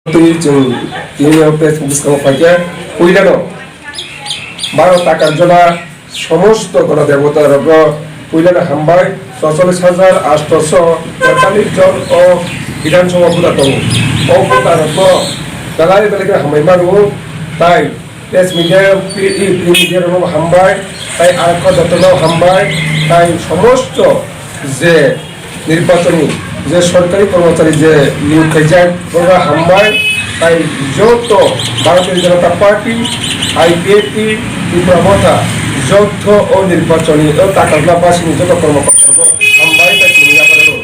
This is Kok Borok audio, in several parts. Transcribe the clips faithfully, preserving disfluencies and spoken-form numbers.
Twi chwng tini o press bwskango phaikha, puilano Bharat Takarjala somosto gono debota rokno puilano hambai, socholish hajar aatso tetallish jon o Bidhan Sabha buda tongo. O buda rokno belai belai khe hambai mano, tai press media, print media rokno hambai, tai arokha jotono hambai, tai somosto je nirbachoni je sorkari kormochari je niyog khaijak, borokno hambai, tai joto Bharatiya Janata Party, I P F T, Tipra Motha, joto o nirbachoni o Takarjala basini joto kormokorta rokno hambai, tai khulumwi yapharo.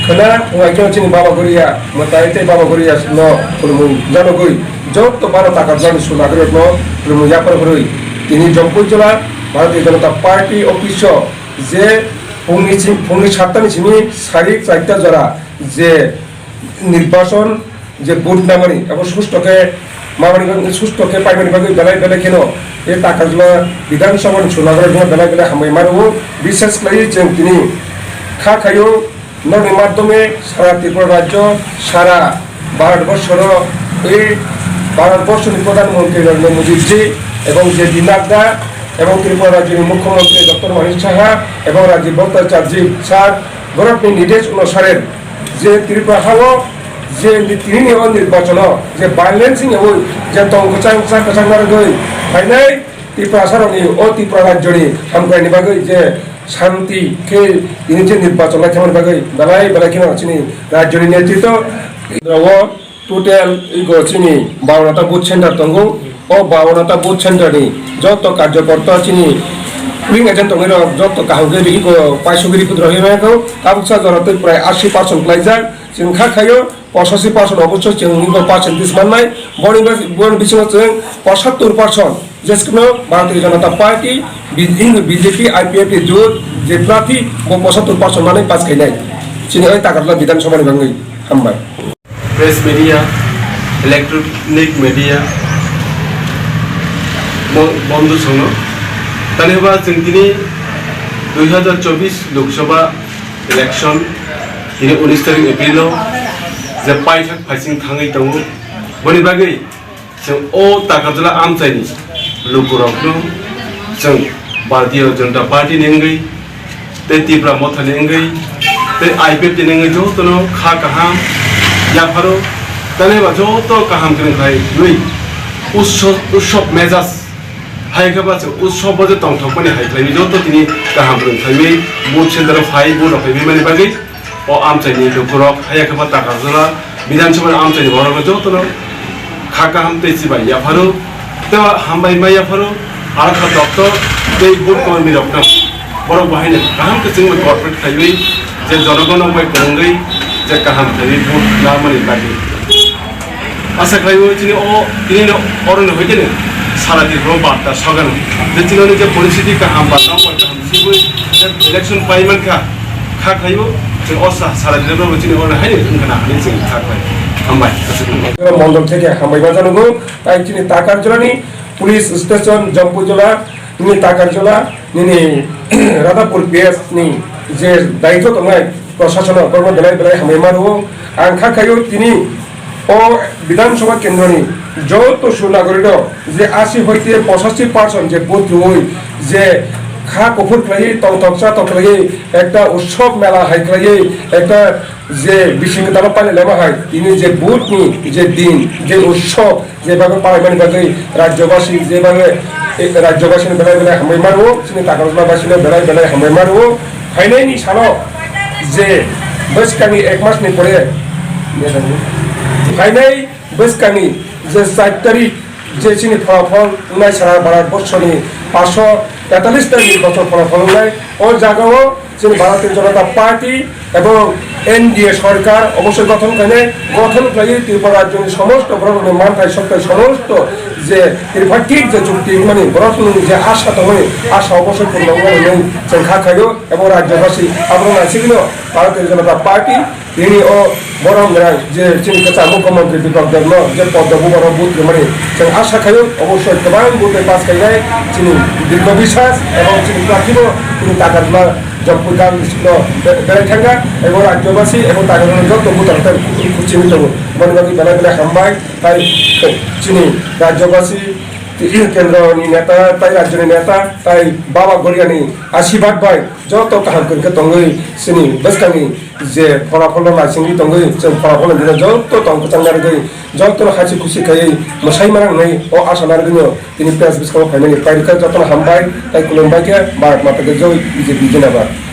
Khwna phungai khe chini Baba Goria mwtai tei Baba Goria no khulumwi janogwi joto Bharat Takarjalani sunagrokno khulumwi yapharo hwnwi tini Jampui Jila Bharatiya Janata Party office o je phungni si-, phungni satta ni simi sari charta jora je nirbachon je vote namani abo susto khe mamani bagwi, susto khe paimani bagwi belai belai kheno e Takarjala Bidhan Sabha ni sunagrokno belai belai hambai mano. Bishes khlaiwi chwng tini kha khaio nokni madhyome sara Tripura rajyo, sara Bharat borsoro e Bharat borsoni Pradhan Mantri Narendra Modi ji ebong J P Nadda ebong Tripura rajyoni Mukhyamantri Doctor Manik Saha ebong Rajiv Bhattacharjee sir borokni nirdesha onusare je Tripura hao je ni-, tinini o nirbachono je violence wngwi je tong kwchang kwchang kwchang narwgwi phainai Tiprasarokni o Tripura rajyoni hamkraini bagwi je shanti khe tini je nirbachon lai thangmani bagwi belai belai kheno chini rajyoni netritwo rao total ego chini bawanata booth center tongo. O bawanata booth center ni joto karjokorta chini polling agent tongwi rok joto kaham khe ego paisugwi report rwui mano. Tabuksa jora tei prai ashi percent klaijak. Chwng kha khaio pochashi percent obosso chwng ego percentage mannai. Boni bas-, boni bisingo chwng pochattor percent jeskeno Bharatiya Janata Party, B-, B J P, I P F T jot je prarthi bo pochattor percent manwi pass khainai. Chini oi Takarjala Bidhan Sabha ni bangwi hambai. Press media, electronic media, bo-, bondhu songno. Tani hwnba chwng tini dui hazar chobbish Lok Sabha election, tini unis tarik April o je paithak phaising thangwi tongo. Boni bagwi chwng o Takarjala amchaini lukurokno chwng Bharatiya Janata Party ni wngwi tei Tipra Motha ni wngwi tei I P F T ni wngwi jotono kha kaham yapharo, tei ba joto kaham kwrwng khlaiwi utsob, utsob mejaj hai khe ba chwng utsob bo je tongthokmani hai khlaiwi joto tini kaham kwrwng khlaiwi booth center o phai vote rok phaiwi mani bagwi o amchaini lukurok hai khe ba Takarjala Bidhan Sabha ni amchaini borokno jotono kha kaham tei chibai yapharo, tei hambai ma yapharo, aro kha doctor tei booth kormi rokno borok bo haino kaham kwchwng bai cooperate khaiwi je jonogono bai kwrwngwi je kaham khaiwi booth namani bagwi. Asa khlaiwi chini o, tini no oro ni hoite ni sara Tripura o barta sogan je chini o je poristhiti kaham barta o kaham sibui je election pai mankha. Kha khaio, chwng o sa-, sara direct rok chini order haino wngkha na hinwi chwng kha khai. Hambai. Mondol theke hambai ma janogo, tai chini Takarjala ni police station, Jampui Jila ni Takarjala nini Radhapur P S ni je daityo tongnai, proshasano borokno belai belai hambai ma rwo. Ang kha khaio tini O Bidhan Sabha kendroni joto sunagori rok je ashi hoite pochashi percent je vote rwui je kha kuphur khlaiwi tongthok chathok khlaiwi ekta utsob mela hai khlaiwi ekta je bising kwtal pailai laima hai tini je vote ni je din je utsob je bagwi palaimani bagwi rajyobasi je bagwi, eh, rajyobasino belai belai hambai mano, chini Takarjala basino belai belai hambai mano. Phainaini salo je bwskangni ek masni pore phainai bwskangni je char tarik je chini pholopol wngnai sara Bharat borsoni paanshsho tetalis ta nirbachon pholopol wngnai, o jagao chini Bharatiya Janata Party ebong N D A sorkar obossoi gothon khainai, gothon khlaiwi Tripura rajyoni somosto borokni manthai sokthai somosto je tripartite je chukti wngmani borokni je asha tongmani asha obossoi purno wngnai hinwi chwng kha khaio ebong rajyobasi aborok naisigwino Bharatiya Janata Party Tini o borok rang je chini kwcham mukhyamantri Biplab Debno je poddo bubar o vote rwmani chwng asha khaio, obossoi kwbang vote bai pass khainai chini Dirgho Biswas ebong chini prarthibo chini Takarjala Jopur gan district no be-, berai thangkha, ebo rajyobasi, ebo tagarok joto buthar tai kuchini tongo. Boni bagwi belai belai hambai, tai chini rajyobasi, kendro ni neta, tai rajyo ni neta, tai Baba Goria ni asibad bai joto kaham kwrwngkhe tongwi chini bwskangni je pholapholo naisingwi tongwi, chwng pholapholo dino joto tong kwchang narwgwi, jotono hachi khusi khaiwi mwsai mana hwnwi o asa narwgwino tini press bwskango phaimani pairwkha. Jotono hambai tai khulumbai khe Bharat Mata ki Jai, B J P Jindabad.